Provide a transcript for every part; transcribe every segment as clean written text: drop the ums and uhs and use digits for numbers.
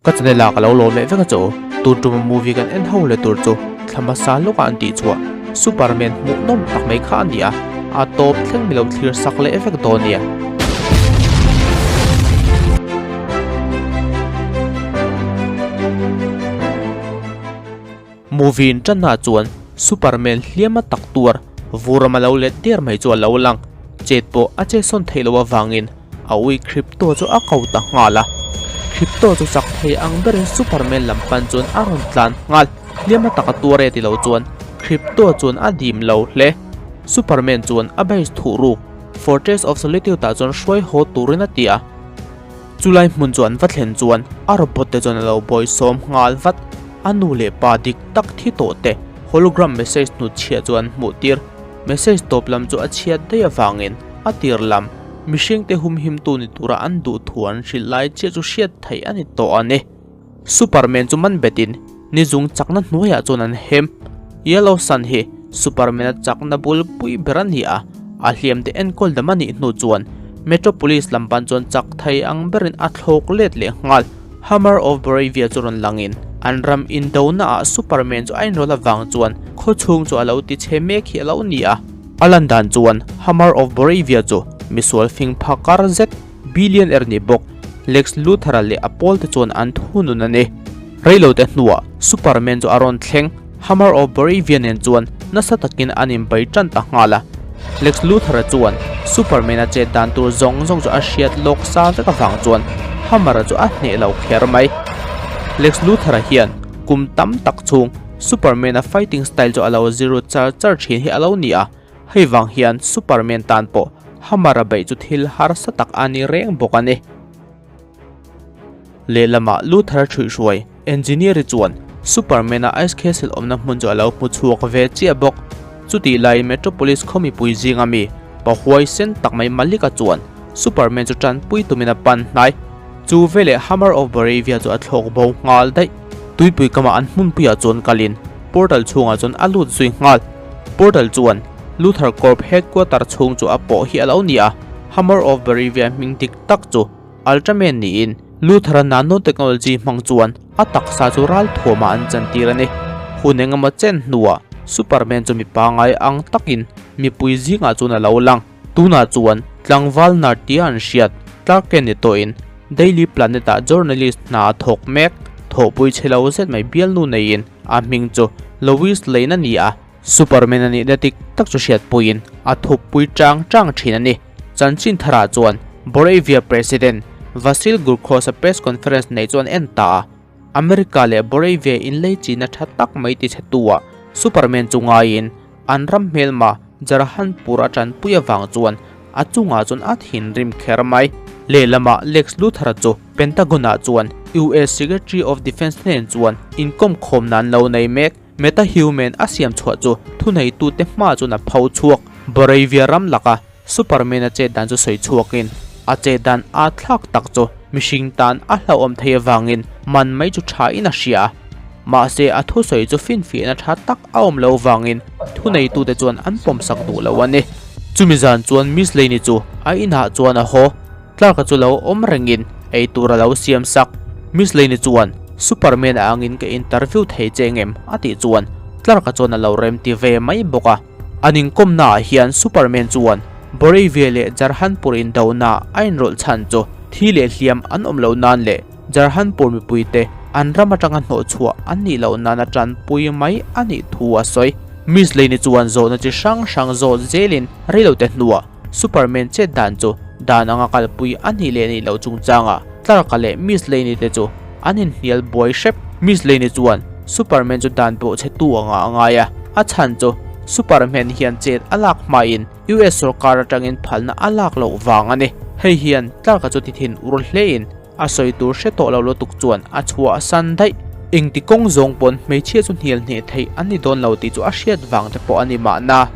Ka channel ah ka lo lawm leh vek a chu. Tun tuma movie kan en ho leh tur chu thla hmasa lawkah an tih chhuah Superman hmuh nawm tak mai kha a ni a, a tawp thleng mi lo thlir sak leh vek dawn nia. Movie in tanna chuan Superman hliam a tak tuar vur a lo let der mai chu a lo lang. Chet pawh a che sawn theih loh avangin a ui Krypto chu a ko ta nghal a. Krypto chu chak thei ang berin Superman lam pan chuan a rawn tlan nghal. Hliam a tak a tuar e ti lo chuan Krypto chuan a dim lo hle. Superman chuan a base thuh ruk Fortress of Solitude ah chuan hruai haw turin a ti a. Chulai hmun chu an va thlen chuan a robot te chuan a lo bawisawm nghal vat. A nu leh pa dik tak thi tawh te hologram message hnutchhiah chu an hmuh tir. Message tawp lam chu a chhiat daih avangin a tir lam mihring te humhimtu ni tura an duh thu an hrilh lai chiah chu hriat theih a ni tawh a ni. Superman chu man betin ni zung chakna hnuaiah chuan an hem. Yellow Sun hi Superman-a chakna bul pui ber a ni a, a hliam te enkawl dam a nih hnu chuan Metropolis lam pan chuan chak thei ang berin a thlawk let leh nghal. Hammer of Boravia chu rawn langin an ram indona ah Superman chu a inrawlh avang chuan khawchhung chu a lo ti chhe mek hi a lo ni a. A lan dan chuan Hammer of Boravia chu misual fing phakar zet Billionaire ni bawk Lex Luthor-a leh a pawlte chuan an thunun a ni. Reilote hnuah Superman chu a rawn thleng. Hammer of Boravia nen chuan nasa takin an inbai tan ta nghal a. Lex Luthor-a chuan Superman-a chet dan tur zawng zawng chu a hriat lawk sa vek avang chuan Hammer-a chu a hneh lo kher mai. Lex Luthor-a hian kum tam tak chhung Superman-a fighting style chu a lo zir char char thin hi a lo ni a. Hei vang hian Superman tan pawh Hammer a beih chu thil harsa tak a ni reng bawk a ni. Lehlamah Luther ṭhuihhruai Engineer-i chuan Superman-a Ice Castle awmna hmun chu a lo hmu chhuak ve chiah bawk. Chutih laiin Metropolis khaw mipui zinga mi pa huaisen tak mai Malika chuan Superman chu ṭanpui tumin a pan hnai. Chu veleh Hammer of Boravia chu a thlawk bo nghal daih. Tuipui kamah an hmunpuiah chuan kalin portal chhungah chuan a lut zui nghal. Portal chuan Luthor Corp headquarter chhung chu a pawh hi a lo ni a, Hammer of Boravia hming dik tak chu Ultraman niin Luthor-a nanotechnology hmang chuan a taksa chu ral thuamah an chantir a ni. Hun engemaw chen hnuah Superman chu mi pangngai ang takin mipui zingah chuan a lo lang. Tunah chuan tlangval nar tia an hriat Clark Kent ni tawhin Daily Planet-ah journalist hna a thawk mek. Thawhpui chhe lo zet mai bialnu neiin a hming chu Lois Lane a ni a, Superman a nihna dik tak chu hriatpuiin a thuppui chang chang thin a ni. Chanchin tharah chuan Boravia President Vasil Gurkos-a press conference neih chu an en ta a, America leh Boravia inlei china tha tak mai ti chhetu-ah Superman chu ngaiin An ram hmelma Jarhanpur a tanpui avang chuan a chungah chuan a thinrim kher mai. Lehlamah Lex Luthor-a chu Pentagon-ah chuan US Secretary of Defense hnen chuan inkawm khawm nan lo nei mek. Metahuman a siam chhuah chu thuneitute hma chuan a pho chhuak. Boravia ram laka Superman-a chet dan chu sawi chhuakin a chet dan aa thlak tak chu mihring tan a hlauhawm thei avangin man mai chu thain a hria a. Mahse a thusawi chu finfiahna tha tak a awm lo vangin thuneitute chuan an pawmsak duh lo a ni. Chumi zan chuan Miss Lane-i chu a inah chuan a haw. Clark-a chu lo awm rengin ei tur a lo siam sak. Miss Lane-i chuan Superman a angin ka interview thei che ngem a tih chuan Clark-a chuan a lo remti ve mai bawk a. An inkawmnaah hian Superman chuan Boravia leh Jarhanpur indona a inrawlh chhan chu thi leh hliam an awm loh nan leh Jarhanpur mipuite an ram atanga hnawhchhuah an nih loh nan a tanpui mai a nih thu a sawi. Miss Lane-i chuan zawhna chi hrang hrang zawt zelin reilote hnuah Superman chet dan chu dan anga kalpui a nih leh nih loh chungchangah Clark-a leh Miss Lane-i te chu an inhnial buai hrep. Miss Lane-i chuan Superman chu dan pawh chhe tu anga a ngai a, a chhan chu Superman hian chet a lak hmain US sorkar atangin phalna a lak loh vang a ni. Hei hian Clark-a chu ti thin ur hlein a sawi tur hre tawh lo lutuk chuan a chhuah san daih. Engti kawng zawng pawn hmeichhia chu hnial hneh theih an ni dawn lo tih chu a hriat vang te pawh a ni mahna.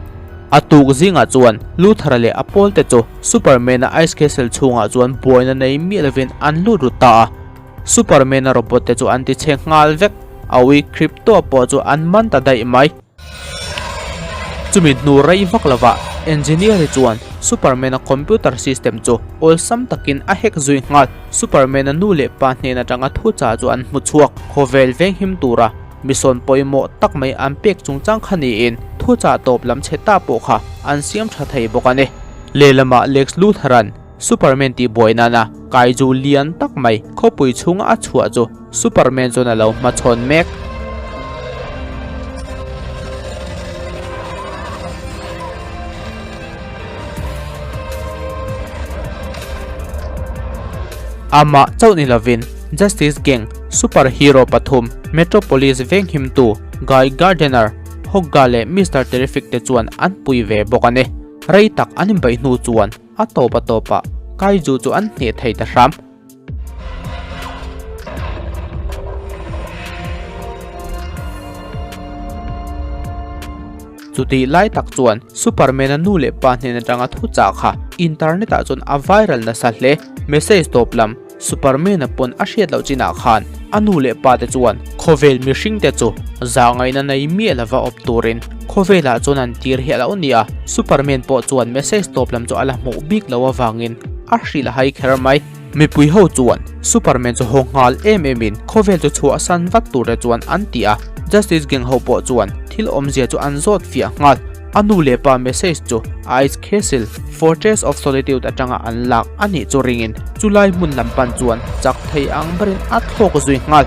A tuk zingah chuan Luthor-a leh a pawlte chu Superman-a Ice Castle chhungah chuan buaina nei miah lovin an lut ru ta a. Superman-a robot te chu an ti chhe nghal vek. A ui Krypto-a pawh chu an man ta daih mai. Chumi hnu rei vak lovah Engineer-i chuan Superman-a computer system chu awlsam takin a hack zui nghal. Superman-a nu leh pa hnen atanga thuchah chu an hmu chhuak. Khawvel venghim tura misawn pawimawh tak mai an pek chungchang kha niin thuchah tawp lam chhe ta pawh kha an siam tha thei bawk a ni. Lehlamah Lex Luthor-a'n Superman tih buai nana kaiju lian tak mai khawpui chhunga a chhuah chu Superman chuan a lo hmachhawn mek. Amah chauh ni lovin Justice Gang superhero pathum Metropolis venghimtu Guy Gardner, Hogga leh Mister Terrific te chuan an pui ve bawk a ni. Rei tak an inbeih hnu chuan a tawp a tawpah Kaiju chu an hneh thei ta hram. Chutih lai tak chuan Superman-a nu leh pa hnen atanga thuchah kha internet ah chuan a viral nasa hle. Message tawp lam Superman-a pawn a hriat loh chinah khan a nu leh pa te chuan khawvel mihring te chu zahngaihna nei miah lova awp turin khawvelah chuan an tir hi a lo ni a. Superman pawh chuan message tawp lam chu a la hmuh bik loh avangin a hrilh hai kher mai. Mipui ho chuan Superman chu haw nghal em em in khawvel chu chhuahsan vat tur te chuan an ti a, Justice Gang ho pawh chuan thil awmzia chu an zawt fiah nghal. A nu leh pa message chu Ice Castle, Fortress of Solitude atanga an lak a nih chu ringin chulai hmun lam pan chuan chak thei ang berin a thlawk zui nghal.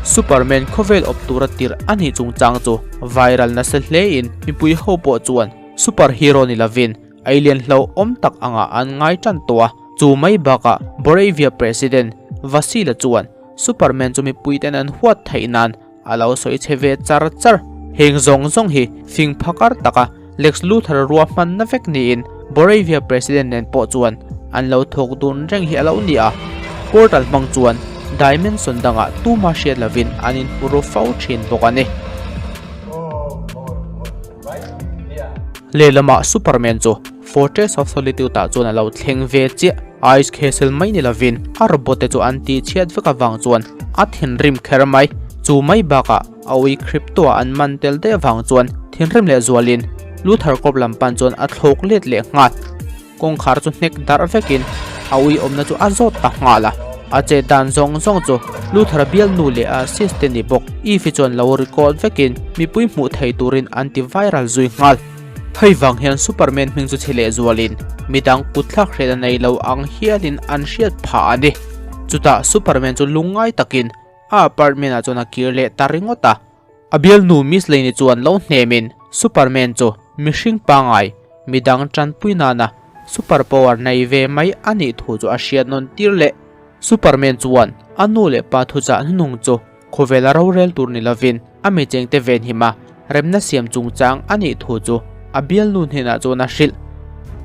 Superman khawvel awp tura tirh a nih chungchang chu viral nasa hle in mipui ho pawh chuan superhero ni lovin Alien hlauhawm tak angah an ngai tan tawh a, chu mai bakah Boravia President Vasila chuan Superman chu mipuiten an huat theih nan a lo sawi chhe ve char char. Heng zawng zawng hi fing phakar taka Lex Luthor ruahmanna vek niin Boravia President nen pawh chuan an lo thawk dun reng hi a lo ni a, portal hmang chuan dimension dangah tuma hriat lovin an inhmu ru fo thin bawk a ni. Lehlamah Superman chu Fortress of Solitude ah chuan a lo thleng ve chiah. Ice Castle mai ni lovin a robot te chu an tih chhiat vek avang chuan a thinrim kher mai. Chu mai bakah a ui Krypto ah an man tel daih avang chuan thinrim leh zualin Luthor Corp lam pan chuan a thlawk let leh nghal. Kawngkhar chu hnek darh vekin a ui awmna chu a zawt ta nghal a, a chet dan zawng zawng chu Luther-a bialnu leh a assistant ni bawk Eve-i chuan lo record vekin mipui hmuh thei turin an ti viral zui nghal. Hei vang hian Superman hming chu chhe leh zualin midang kutthlak hriat a nei lo ang hialin an hriat phah a ni. Chutah Superman chu lungngai takin a apartment ah chuan a kir leh ta ringawt a. A bialnu Miss Lane-i chuan lo hnemin Superman chu mihring pangai midang tanpui nana super power nei ve mai a nih thu chu a hriat nawn tir leh. Superman chuan a nu leh pa thuchah hnunung chu khawvela rorel tur ni lovin a michengte venhim a remna siam chungchang a nih thu chu a bialnu hnenah chuan a hrilh.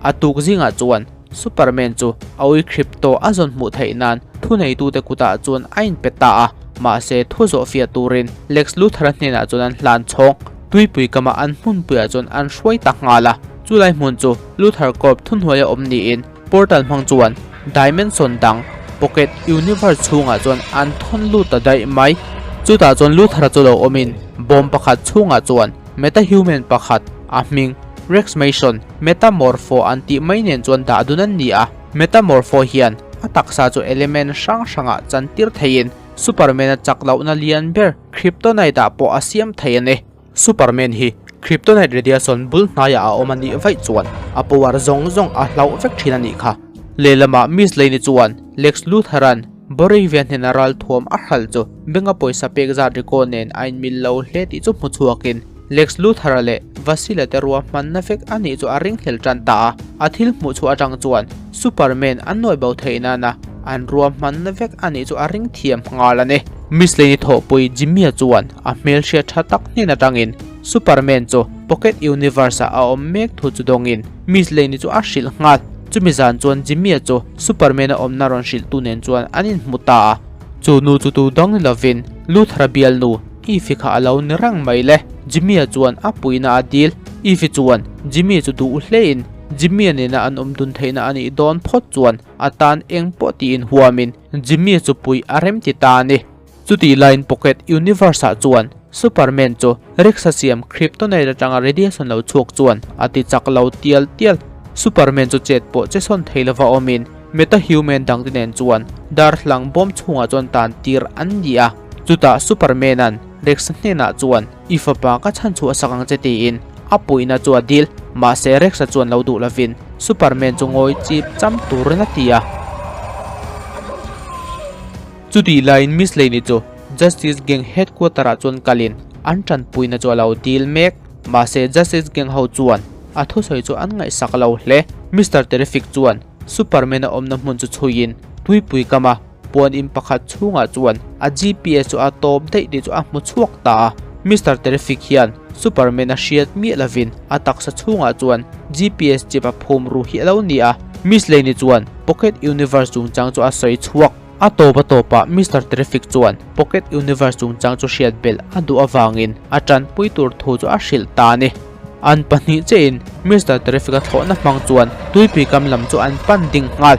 A tuk zingah chuan Superman chu a ui Krypto a zawn hmuh theih nan thuneitute kutah chuan a inpe ta a, mahse thu zawh fiah turin Lex Luthor-a hnenah chuan an hlan chhawng. Tuipui kama an hmunpuiah chuan an hruai ta nghal a, chulai hmun chu Luthor Corp thuhnuaia awm niin portal hmang chuan dimension dang pocket universe chhungah chuan an thawn lut ta daih mai. Chutah chuan Luthor-a chu lo awmin bawm pakhat chhungah chuan metahuman pakhat a hming Rex Mason Metamorpho an tih mai nen chuan dah dun an ni a, Metamorpho hian a taksa chu element hrang hrangah chantir theiin Superman-a chak lohna lian ber Kryptonite ah pawh a siam thei a ni. Superman hi Kryptonite radiation bul hnaiah a awm a nih vaih chuan a power zawng zawng a hlauh vek thin a nih kha. Lehlamah Miss Lane-i chuan Lex Luthor-a'n Boravia hnena ralthuam a hralh chu benga pawisa pek zat record nen a inmil lo hle tih chu hmu chhuakin Lex Luthor-a leh Vasily-a te ruahmanna vek a nih chu a ringhlel tan ta a, a thil hmuh chhuah atang chuan Superman an nawi bo theih nana an ruahmanna vek a nih chu a ring thiam nghal a ni. Miss Lane-i thawhpui Jimmy-a chuan a hmelhriat tha tak hnen atangin Superman chu Pocket Universe-ah a awm mek thu chu dawngin Miss Lane-i chu a hrilh nghal. Chumi zan chuan Jimmy-a chu Superman-a awmna rawn hrilhtu nen chuan an inhmu ta a, chu nu chu tu dang ni lovin Luthor-a bialnu Eve kha a lo ni reng mai le. Jimmy-a chuan a puihna a dil. Eve chuan Jimmy chu duh hlein Jimmy-a nena an awm dun theihna a nih dawn phawt chuan a tan eng pawh tiin huamin Jimmy chu puih a rem ti ta a ni. Chutih laiin Pocket Universe-ah chuan Superman chu Rex-a siam Kryptonite atanga radiation lo chhuak chuan a ti chak lo tial tial. Superman chu chet pawh che sawn thei lova awmin metahuman dangte nen chuan darthlang bawm chhungah chuan tan tir an ni a. Chutah Superman-a'n Rex-a hnenah chuan I fapa ka chhan chhuah sak ang che tiin a puihna chu a dil. Mahse Rex-a chuan lo duh lovin Superman chu ngawi chip cham turin a ti a. Chutih laiin Miss Lane-i chu Justice Gang headquarter-ah chuan kalin an tanpuina chu a lo dil mek. Mahse Justice Gang ho chuan a thusawi chu an ngaihsak lo hle. Mister Terrific chuan Superman-a awmna hmun chu chhuiin tuipui kama puan in pakhat chhungah chuan a GPS chu a tawp daih tih chu a hmu chhuak ta a. Mister Terrific hian Superman-a hriat miah lovin a taksa chhungah chuan GPS chip a phum ru hi a lo ni a. Miss Lane-i chuan Pocket Universe chungchang chu a sawi chhuak. A tawp a tawpah Mister Terrific chuan Pocket Universe chungchang chu hriat belh a duh avangin a tanpui tur thu chu a hrilh ta a ni. An pahnih chiahin Mister Terrific-a thlawhna hmang chuan tuipui kam lam chu an pan ding nghal.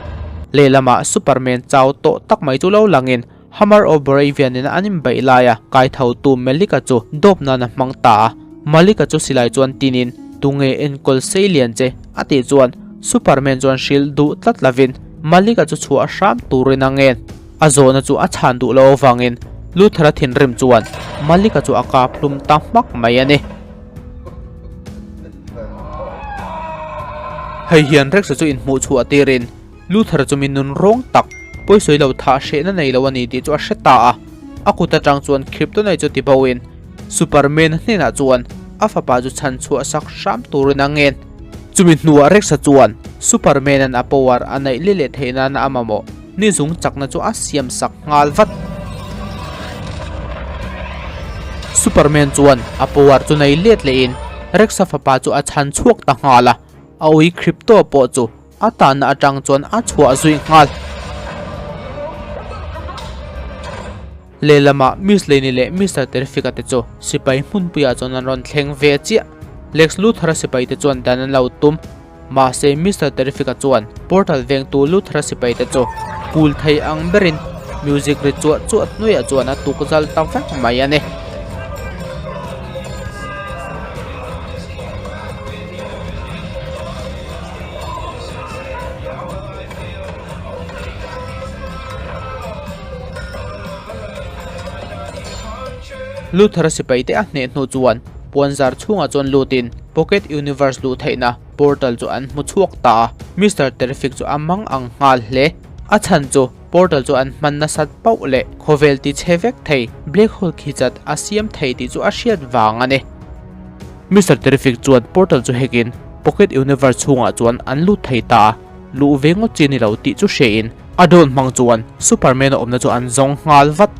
Lehlamah Superman chau tawh tak mai chu lo langin Hammer of Boravia nena an inbeih laia kaithotu Malika chu dawp nan a hmang ta a. Malika chu silai chuan tinin, Tunge enkawl sei lian che? a tih chuan Superman chuan hrilh duh tlat lovin Malika chu chhuah hram turin a ngen. A zawhna chu a chhan duh loh avangin Luther-a thinrim chuan Malika chu a kap hlum ta hmak mai a ni. Hei hian Rex-a chu inhmuh chhuah tirin Luther chu mi nun rawng tak, pawisawi lo thah hrehna nei lo a ni tih chu a hre ta a. A kut atang chuan Kryptonite chu ti boin Superman hnenah chuan a fapa chu chhan chhuah sak hram turin a ngen. Chumi hnuah Rex-a chuan Superman-a'n a power a neih leh leh theih nana a mamawh ni zung chakna chu a siam sak nghal vat. Superman chuan a power chu nei let lehin Rex-a fapa chu a chhan chhuak ta nghal a, a ui Krypto pawh chu A tanna atang chuan a chhuah zui nghal. Lehlamah Miss Lane-i leh Mister Terrific-a te chu sipai hmunpuiah chuan an rawn thleng ve chiah. Lex Luthor-a sipai te chuan dan an lo tum. Mahse Mister Terrific-a chuan portal vengtu Luthor-a sipai te chu kul thei ang berin music ri chuah chuah hnuaiah chuan a tuk zal ta vek mai a ni. Luther-a sipaite a hneh hnu chuan puanzar chhungah chuan lutin Pocket Universe luh theihna portal chu an hmu chhuak ta a, Mister Terrific chu a mang ang nghal hle. A chhan chu portal chu an hman nasat pauh leh khawvel ti chhe vek thei black hole khi chat a siam thei tih chu a hriat vang a ni. Mister Terrific chuan portal chu hekin Pocket Universe chhungah chuan an lut thei ta a, luh ve ngawt chi ni lo tih chu hrein a drone hmang chuan Superman-a awmna chu an zawng nghal vat.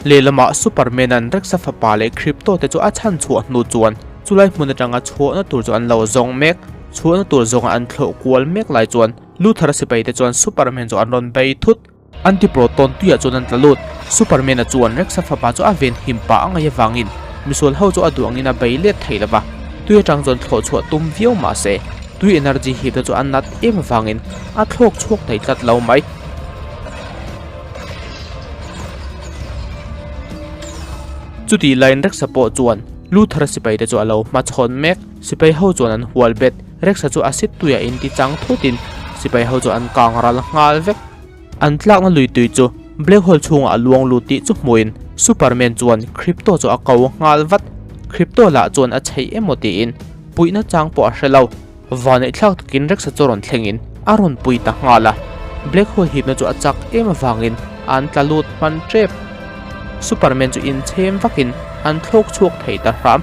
Lehlamah Superman-a'n Rex-a fapa leh Krypto te chu a chhan chhuah hnu chuan chulai hmun atanga chhuahna tur chu an lo zawng mek. Chhuahna tur zawnga an thlawh kual mek lai chuan Luthor-a sipaite chuan Superman chu an rawn bei thut. Antiproton tuiah chuan an tla lut. Superman-a chuan Rex-a fapa chu a ven him pah a ngaih avangin misual ho chu a duh angin a bei let thei lo va, tui atang chuan thlawh chhuah tum viau mah se tui energy hipna chu a nat em avangin a thlawk chhuak thei tlat lo mai. Chutih laiin Rex-a pawh chuan Luthor-a sipaite chu a lo hmachhawn mek. Sipai ho chuan an hual bet. Rex-a chu acid tuiah inti chang thutin sipai ho chu an kang ral nghal vek. An tlakna lui tui chu black hole chhungah a luang lut tih chu hmuin Superman chuan Krypto chu a ko nghal vat. Krypto lah chuan a chheih emaw tiin puihna chang pawh a hre lo. Vanneih thlak takin Rex-a chu rawn thlengin a rawn pui ta nghal a. Black hole hipna chu a chak em avangin an tla lut hman tep. Superman chu inchhem vakin an thlawk chhuak thei ta hram.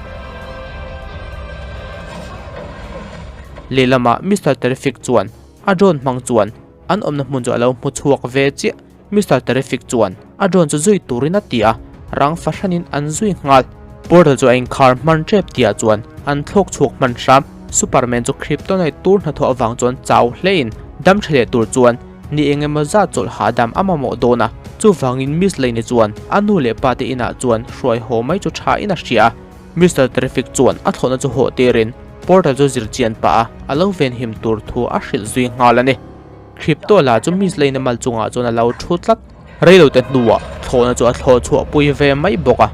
Lehlamah Mister Terrific chuan a drone hmang chuan An awmna hmun chu a lo hmu chhuak ve chiah. Mister Terrific chuan a drone chu zui turin a ti a, rang fahranin an zui nghal. Portal chu a inkhar hman tep tihah chuan an thlawk chhuak hman hram. Superman chu Kryptonite tur hnathawh avang chuan chau hlein dam tha leh tur chuan ni eng emaw zat chawlh hahdam a mamawh dawn a. Chuvangin Miss Lane-i chuan a nu leh pa te inah chuan hruai haw mai chu tha in a hria a. Mister Terrific chuan a thlawhna chu hawh tirin Portal chu zir chian pah a, a lo venhim tur thu a hrilh zui nghal a ni. Krypto lah chu Miss Lane-a mal chungah chuan a lo thu tlat. Reilote hnuah thlawhna chu a thlawh chhuah pui ve mai bawk a.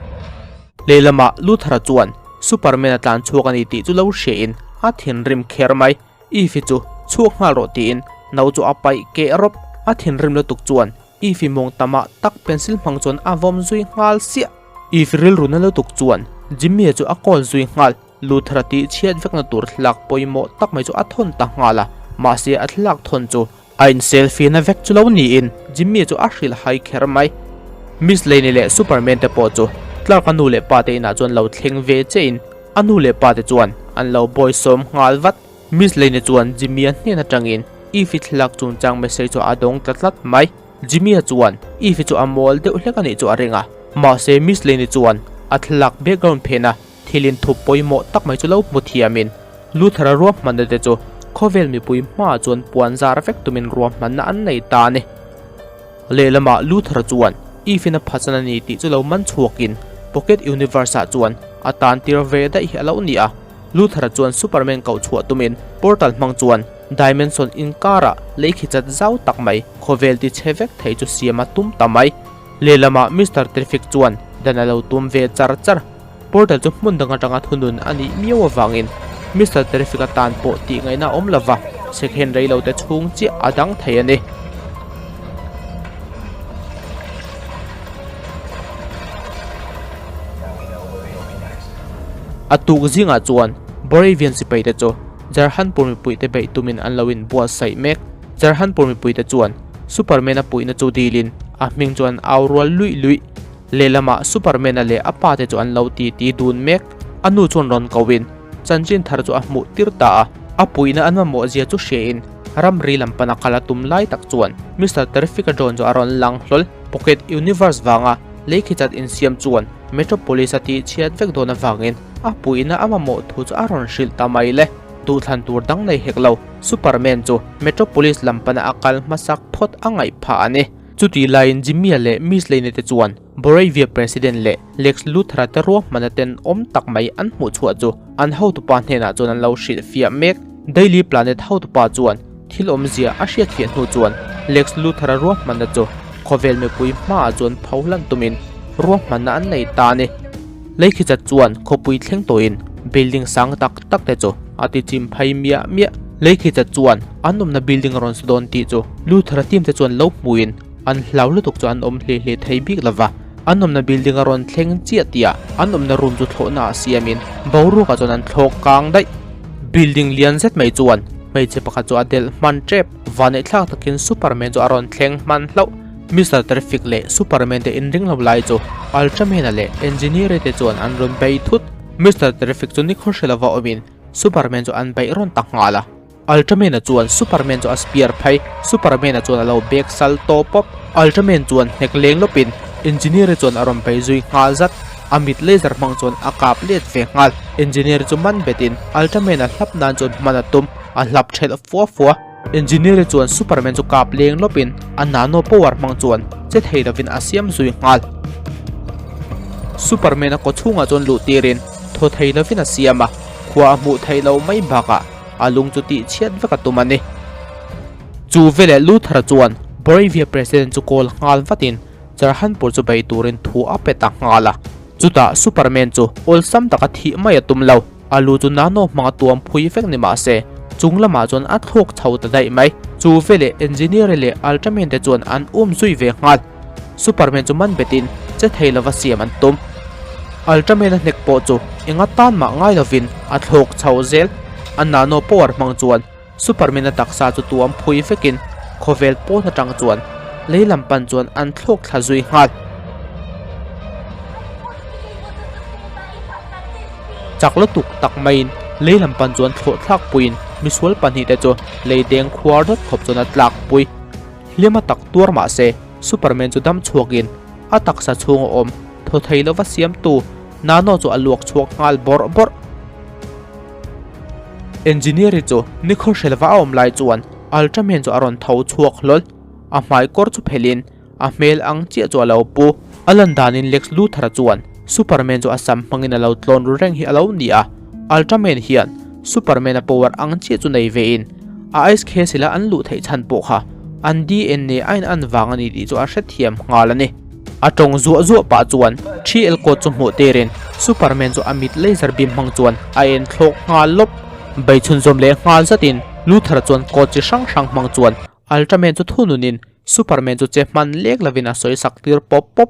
Lehlamah Luthor-a chuan Superman-a tlan chhuak a ni tih chu lo hriain a thinrim kher mai. Eve-i chu Chhuak nghal rawh tiin no chu a paih keh rawp. A thinrim lutuk chuan Eve-i mawng tamah tak pencil hmang chuan a vawm zui nghal siah. Eve rilru na lutuk chuan Jimmy-a chu a call zui nghal. Luther-a tih chhiat vekna tur thlalak pawimawh tak mai chu a thawn ta nghal a, mahse a thlalak thawn chu a in selfie na vek chu lo niin Jimmy-a chu a hrilh hai kher mai. Miss Lane-i leh Superman te pawh chu Clark-a nu leh pa te inah chuan lo thleng ve che in a nu leh pa te chuan an lo bawisawm nghal vat. Miss Lane-i chuan Jimmy-a hnen atangin Eve-i thlalak chungchang message chu a dawng tla tlat mai. Jimmy-a chuan Eve-i chu a mawl deuh hlek a nih chu a ring a, mahse Miss Lane-i chuan a thlalak background phena thil inthup pawimawh tak mai chu lo hmu thiamin Luther-a ruahmanna te chu khawvel mipui hmaah chuan puan zar vek tumin ruahmanna an nei ta a ni. Lehlamah Luther-a chuan Eve-in a phatsan a ni tih chu lo man chhuakin Pocket Universe-ah chuan a tan tir ve daih hi a lo ni a. Luther-a chuan Superman koh chhuah tumin portal hmang chuan Dimension inkarah lei khi chat zau tak mai khawvel ti chhe vek thei chu siam a tum ta mai. Lehlamah Mister Terrific chuan dan a lo tum ve char char. Portal chu hmun dang atanga thunun a nih miau avangin Mister Terrific atan pawh tih ngaihna a awm lova, second rei lo te chhung chiah a dang thei a ni. A tuk zingah chuan Boravian sipai te chu Jarhanpur mipuite beih tumin an lo inbuatsaih mek. Jarhanpur mipuite chuan Superman-a puihna chu dilin a hming chu an au rual luih luih. Lehlamah Superman-a leh a pa te chu an lo titi dun mek. A nu chuan rawn koin chanchin thar chu a hmuh tir ta a. A puihna an mamawh zia chu hriain ramri lam pana kal a tum lai tak chuan Mister Terrific-a drone chu a rawn lang hlawl. Pocket Universe vanga lei khi chat insiam chuan Metropolis a tih chhiat vek dawn avangin a puihna a mamawh thu chu a rawn hrilh ta mai le. Duhthlan tur dang nei hek lo, Superman chu Metropolis lam pana a kal hmasak phawt a ngaih phah a ni. Chutih laiin Jimmy-a leh Miss Lane-i te chuan Boravia President leh Lex Luthor-a te ruahmana tenawm tak mai an hmuh chhuah chu an hotupa hnenah chuan an lo hrilhfiah mek. Daily Planet hotupa chuan thil awmzia a hriatfiah hnu chuan Lex Luthor-a ruahmanna chu khawvel mipui hmaah chuan pho hlan tumin ruahmanna an nei ta a ni. Leikhicha chuan khawpui thleng tawhin building sang tak tak te chu a ti chim phei miah miah. Leikhicha chuan an awmna building a rawn su dawn tih chu Luthor-a team te chuan lo hmuhin an hlau lutuk chu an awm hle hle thei bik lova. An awmna building a rawn thleng chiah tihah an awmna room chu thlawhna ah siamin boruakah chuan an thlawk kang daih. Building lian zet mai chuan hmeichhe pakhat chu a delh hman tep. Vaneihthlak takin Superman chu a rawn thleng hman hlauh. Mister Terrific leh Superman te inring lo lai chu Ultraman-a leh Engineer-i te chuan an rawn bei thut. Mister Terrific chu nikhaw hre lova awmin Superman chu an beih rawn ta nghal a. Ultraman-a chuan Superman chu a spear phei, Superman-a chuan a lo bek sal tawp pawp. Ultraman chuan hnek leng lawpin Engineer-i chuan a rawn bei zui nghal zat. A mit laser hmang chuan a kap let ve nghal. Engineer-i chu man betin Ultraman-a hlap nan chuan hman a tum, a hlap thelh fua fua. Engineer-i chuan Superman chu kap leng lawpin a nano power hmang chuan che thei lovin a siam zui nghal. Superman-a kaw chhungah chuan luh tirin thaw thei lovin a siam a, khua a hmuh theih loh mai bakah a lung chu tih chhiat vek a tum a ni. Chu veleh Luthor-a chuan Boravia President chu call nghal vatin Charhanpur chu bei turin thu a pe ta nghal a. Chutah Superman chu awlsam taka thih mai a tum lo. A lu chu nano hmanga tuam phui vek ni mah se, chung lamah chuan a thlawk chho ta daih mai. Chu veleh Engineer leh Ultraman te chuan an um zui ve nghal. Superman chu man betin che thei lova siam an tum. Ultraman a hnek pawh chu enga tan mah ngai lovin a thlawk chho zel. A nano power hmang chuan Superman a taksa chu tuam phui vekin khawvel pawn atang chuan lei lam pan chuan an thlawk thla zui nghal. Chak lutuk tak maiin lei lam pan chuan thlawh thlak puiin misual pahnihte chu lei deng khuar dawt khawp chuan a tlak pui. Hliam a tak tuar mah se Superman chu dam chhuakin a taksa chhung a awm thaw thei lova siamtu Nano chu a luak chhuak nghal bawrh bawrh. Engineer hi chu nikhaw hrelva a awm lai chuan Ultraman chu a rawn tho chhuak hlawl. A hmai kawr chu phelhin a hmel ang chiah chu a lo pu. A lan danin Lex Luthor-a chuan Superman chu a sam hmangin a lo tlawn ru reng hi a lo ni a. Ultraman hian Superman-a power ang chiah chu nei vein a ice castle-a an luh theih chhan pawh kha an DNA a in an vang a ni tih chu a hrethiam nghal a ni. A tawng zuah zuah pah chuan TL code chu hmuh tirin Superman chu a mit laser beam hmang chuan a en thlawk nghal lawp. Bei chhunzawm leh nghal zatin Luthor chuan code chi hrang hrang hmang chuan Ultraman chu thununin Superman chu che hman lek lovin a sawi sak tir pawp pawp.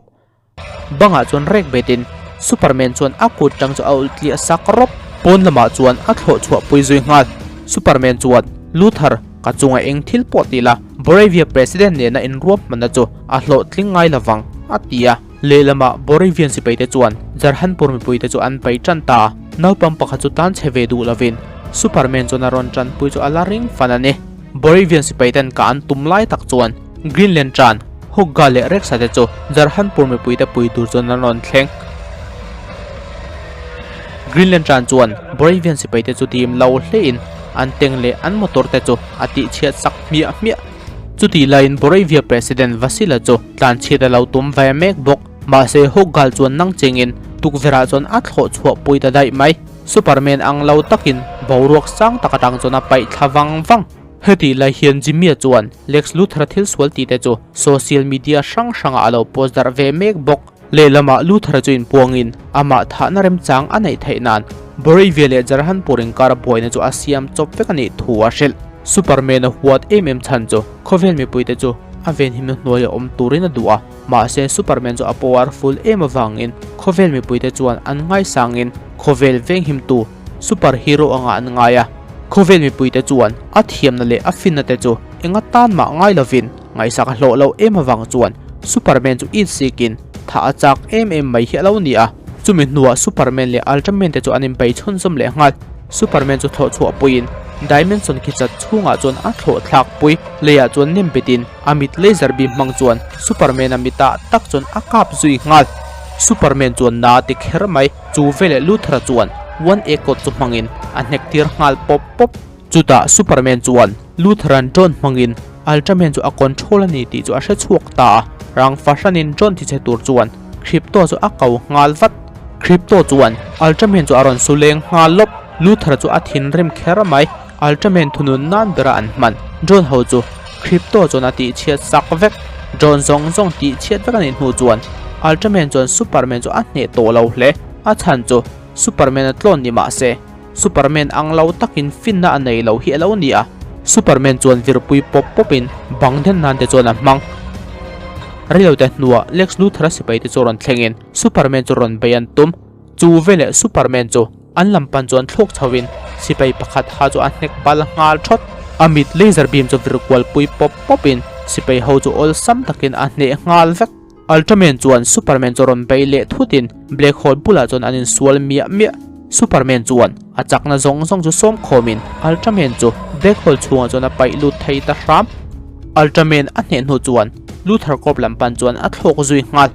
Bangah chuan rek betin Superman chuan a kut tang chu a ulh tliah sak rawp. Pawn lamah chuan a thlawh chhuah pui zui nghal. Superman chuan, Luthor, ka chungah eng thil pawh ti la, Boravia President nena inruam hmanna chu a hlawhtling ngai lovang, a ti a. Lehlamah Boravian sipaite chuan Jarhanpur mipuite chu an pai tan ta. Naupang pakhat chu tan chhe ve duh lovin Superman chuan a rawn tanpui chu a la ring fan a ni. Boravian sipaiten ka an tum lai tak chuan Green Lantern, Hogga leh Rex-a te chu Jarhanpur mipuite pui tur chuan an rawn thleng. Green Lantern chuan Boravian sipaite chu dim lo hlein an teng leh an motor te chu a tihchhiat sak hmiah hmiah. Chutih laiin Boravia President Vasila chu tlanchhiat a lo tum ve mek bawk. Mahse Hoggal chuan nang chengin tukverhah chuan a thlawh chhuah pui ta daih mai. Superman ang lo takin boruak sang tak atang chuan a paih thla vang vang. Hetih lai hian Jimmy-a chuan Lex Luthor-a thil sual tih te chu social media hrang hrangah a lo post darh ve mek bawk. Lehlamah Luthor-a chu inpuangin amah thahna remchang a neih theih nan Boravia leh Jarhanpur inkar buaina chu a siam chawp vek a nih thu a hrilh. Superman-a huat em em chhan chu khawvel mipuite chu a venhimna hnuaia awm turin a duh a, mahse Superman chu a powerful em avangin khawvel mipuite chuan an ngaisangin khawvel venghimtu superhero anga an ngai a. Khawvel mipuite chuan a thiamna leh a finna te chu enga tan mah ngai lovin ngaihsak a hlawh loh em avang chuan Superman chu insikin tha a chak em em mai hi a lo ni a. Chumi hnuah Superman leh Ultraman te chu an inbei chhunzawm leh nghal. Superman chu thlawh chhuah puiin Dimension khi chat chhungah chuan a thlawh thlak pui. Leiah chuan nem betin a mit laser beam hmang chuan Superman a mitah tak chuan a kap zui nghal. Superman chuan na ti kher mai. Chu veleh Luthor-a chuan One A Code chu hmangin a hnek tir nghal pawp pawp. Chutah Superman chuan Luthor-a'n drone hmangin Ultraman chu a control a ni tih chu a hre chhuak ta a, rang fahranin drone tichhe tur chuan Krypto chu a ko nghal vat. Krypto chuan Ultraman chu a rawn su leng nghal lawp. Luthor chu a thinrim kher mai. Ultraman thunun nan bera an hman drone ho chu Krypto chuan a tihchhiat sak vek. Drone zawng zawng tihchhiat vek a nih hnu chuan Ultraman chuan Superman chu a hneh tawh lo hle. A chhan chu Superman a tlawn ni mah se Superman ang lo takin finna a nei lo hi a lo ni a. Superman chuan virpui pawp pawpin bang den nan te chuan a hmang. Reilote hnuah Lex Luthor-a sipaite chu rawn thlengin Superman chu rawn bei an tum. Chu veleh Superman chu an lam pan chuan thlawk chhoin sipai pakhat ha chu a hnek bal nghal thawt. A mit laser beam chu vir kualpui pawp pawpin sipai ho chu awlsam takin a hneh nghal vek. Ultraman chuan Superman chu rawn bei leh thutin Black Hole bulah chuan an insual miah miah. Superman chuan a chakna zawng zawng chu sawm khawmin Ultraman chu Black Hole chhungah chuan a paih lut thei ta hram. Ultraman a hneh hnu chuan Luthor Corp lam pan chuan a thlawk zui nghal.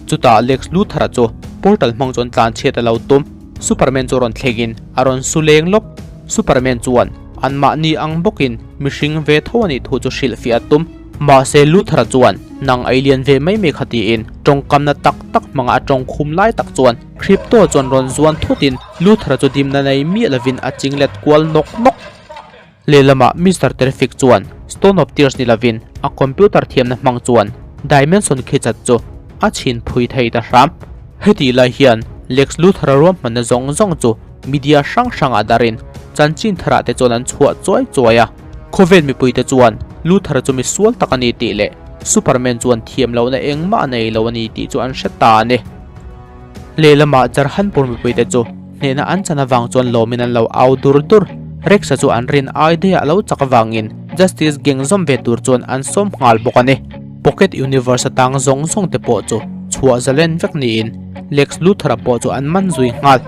Chutah Lex Luthor-a chu portal hmang chuan tlan chhiat a lo tum. Superman chu rawn thlengin a rawn su leng lawk. Superman chuan anmahni ang bawkin mihring ve tho a nih thu chu hrilhfiah a tum. Mahse Luthor-a chuan nang ei lian ve mai mai kha tiin tawngkamna tak tak hmanga a tawng khum lai tak chuan Krypto chuan rawn zuan thutin Luthor-a chu dimna nei miah lovin a chinglet kual nawk nawk. Lehlamah Mister Terrific chuan Stone of Tears ni lovin a computer thiamna hmang chuan Dimension khichat chu a chhin phui thei ta hram. Hetih lai hian Lex Luthor-a ruahmanna zawng zawng chu media hrang hrangah darin chanchin tharah te chuan an chhuah chuai chuai a. Khawvel mipuite chuan Luthor chu mi sual tak a ni tih leh Superman chuan thiam lohna engmah a nei lo a ni tih chu an hre ta a ni. Lehlamah Jarhanpur mipuite chu hnehna an chan avang chuan lawmin an lo au dur dur. Rex-a chu an rin ai daih a lo chak avangin Justice Gang zawm ve tur chuan an sawm nghal bawk a ni. Pocket Universe atang zawng zawng te pawh chu chhuah zalen vek niin Lex Luthor-a pawh chu an man zui nghal.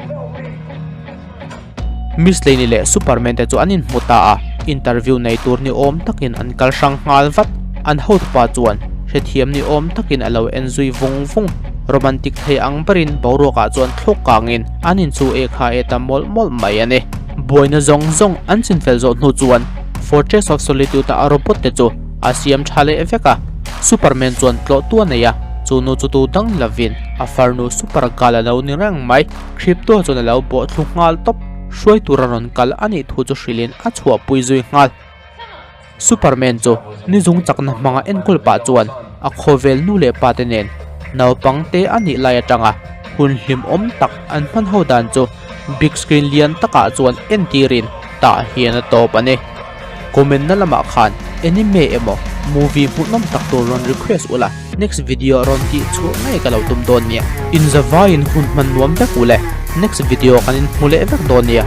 Miss Lane-i leh Superman te chu an inhmu ta a, interview nei tur ni awm takin an kal hrang nghal vat. An hotupa chuan hrethiam ni awm takin a lo en zui vung vung. Romantic thei ang berin boruakah chuan thlawk kangin an inchu e kha e ta mawlh mawlh mai a ni. Buaina zawng zawng an chinfel zawh hnu chuan Fortress of Solitude-a a robot te chu a siam tha leh vek a. Superman chuan tlawhtu a nei a, chu nu chu tu dang lovin a farnu Supergirl a lo ni reng mai. Crypto chuan a lo bawh thlu nghal tawp, hruai tura rawn kal a nih thu chu hrilhin a chhuahpui zui nghal. Superman chu nizung chakna hmanga enkawl pah chuan a khawvel nu leh pa te nen naupang te a nih lai atanga hun hlimawm tak an hman ho dan chu big screen lian takah chuan entirin tah hian a tawp a ni. Comment na lamah khan anime emaw movie hmuhnawm tak tur rawn request ula next video rawn tih chhuah ngei ka lo tum dawn nia. Inzavaiin hun hman nuam vek ule next video kan inhmu leh vek dawn nia.